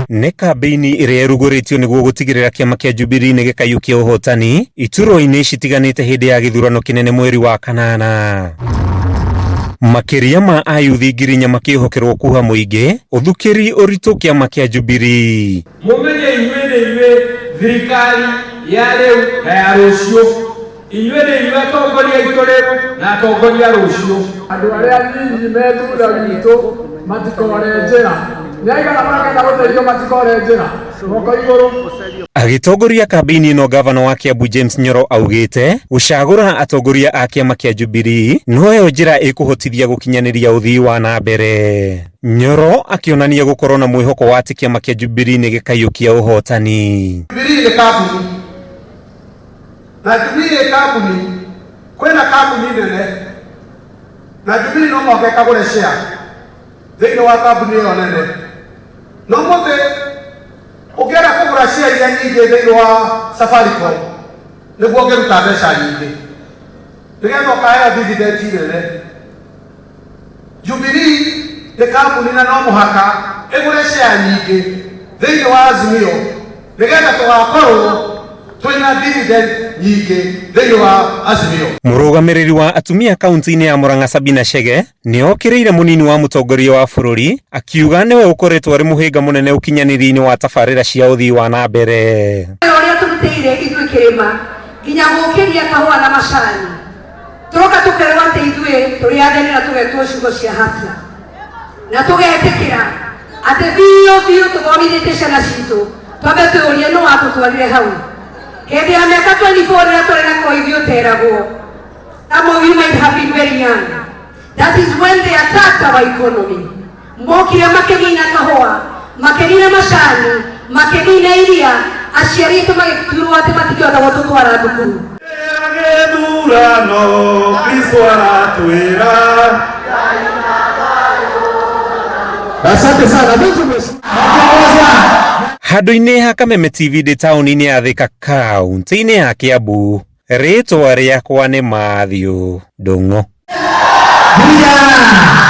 Nĩ kambĩini ĩrĩa ĩrugũrĩtio nĩguo gũtigĩrĩra kĩama kĩa Jubilee nĩ gĩkaiyũkia ũhotani iturwa-inĩ citiganĩte hĩndĩ ya gĩthurano kĩnene mweri wa kanana. Makĩria ma ayuthi 4,000 makĩhokerwo kuha mũingĩ ũthukĩri ũritũ kĩama kĩa Jubilee. Mũmenye inyuĩ nĩ inyuĩ thirikari ya rĩu na ya rũciũ. Inyuĩ nĩ inyuĩ atongoria aitũ rĩu na atongoria a rũciũ. Andũ arĩa nyinyi me thutha witũ matikore njĩra. Nĩ aigana marakenda gũteithio matikore njĩra? Moko igũrũ. Agĩtongoria kambĩini ĩno ngavana wa Kiambu James Nyoro augĩte gũcagũra atongoria a kĩama kĩa Jubilee noyo njĩra ĩkũhotithia gũkinyanĩria ũthii wa na mbere. Nyoro akĩonania gũkorwo na mwĩhoko wa atĩ kĩama kĩa Jubilee nĩ gĩkaiyũkia ũhotani. Jubilee nĩ kambuni na Jubilee ĩ kambuni, kwĩna kambuni nene na Jubilee no mũhaka ĩkagũre share thĩinĩ wa kambuni ĩyo nene. No mũthĩ ũngĩenda kũgũra share iria nyingĩ thĩinĩ wa Safaricom nĩguo ũngĩruta mbeca nyingĩ nĩgetha ũkaheo dividend nene. Jubilee nĩ kambuni na no mũhaka ĩgũre share nyingĩ thĩinĩ wa Azimio nĩgetha tũgakorwo twĩna dividend nyingĩ thĩinĩ wa Azimio. Mũrũgamĩrĩri wa atumia kaunti-inĩ ya Murang'a Sabina Chege nĩ okĩrĩire mũnini wa mũtongoria wa bũrũri akiuga nĩwe ũkoretwo arĩ mũhĩnga mũnene ũkinyanĩria-inĩ wa tabarĩra cia ũthii wa na mbere. Ũrĩa tũrutĩire ithuĩ kĩrĩma nginya gũkĩria kahũa na macani tũroka tũkerwo atĩ ithuĩ tũrĩ atheni na tũgetwo ciugo cia hafla na tũgetĩkĩra atĩ biũ biũ tũthomithĩtie ciana citũ twambe twĩũrie nũ watũtwarire hau hĩndĩ ya mĩaka 24 rĩrĩa twarĩ na koithi ũteragwo. Some of you might have been very young. That is when they attacked our economy. Mokire makĩnina kahũa, makĩnina macani, makĩnina iria, aciari aitũ magĩtuĩrwo atĩ matingĩhota gũtũtwara thukuru. Gĩthurano Kristo aratwĩra. Asante sana. Mimi Handũ-inĩ ha Kameme TV ndĩ taũni-inĩ ya Thika kaunti-inĩ ya Kiambu, rĩtwa rĩakwa nĩ Matthew Ndung'u.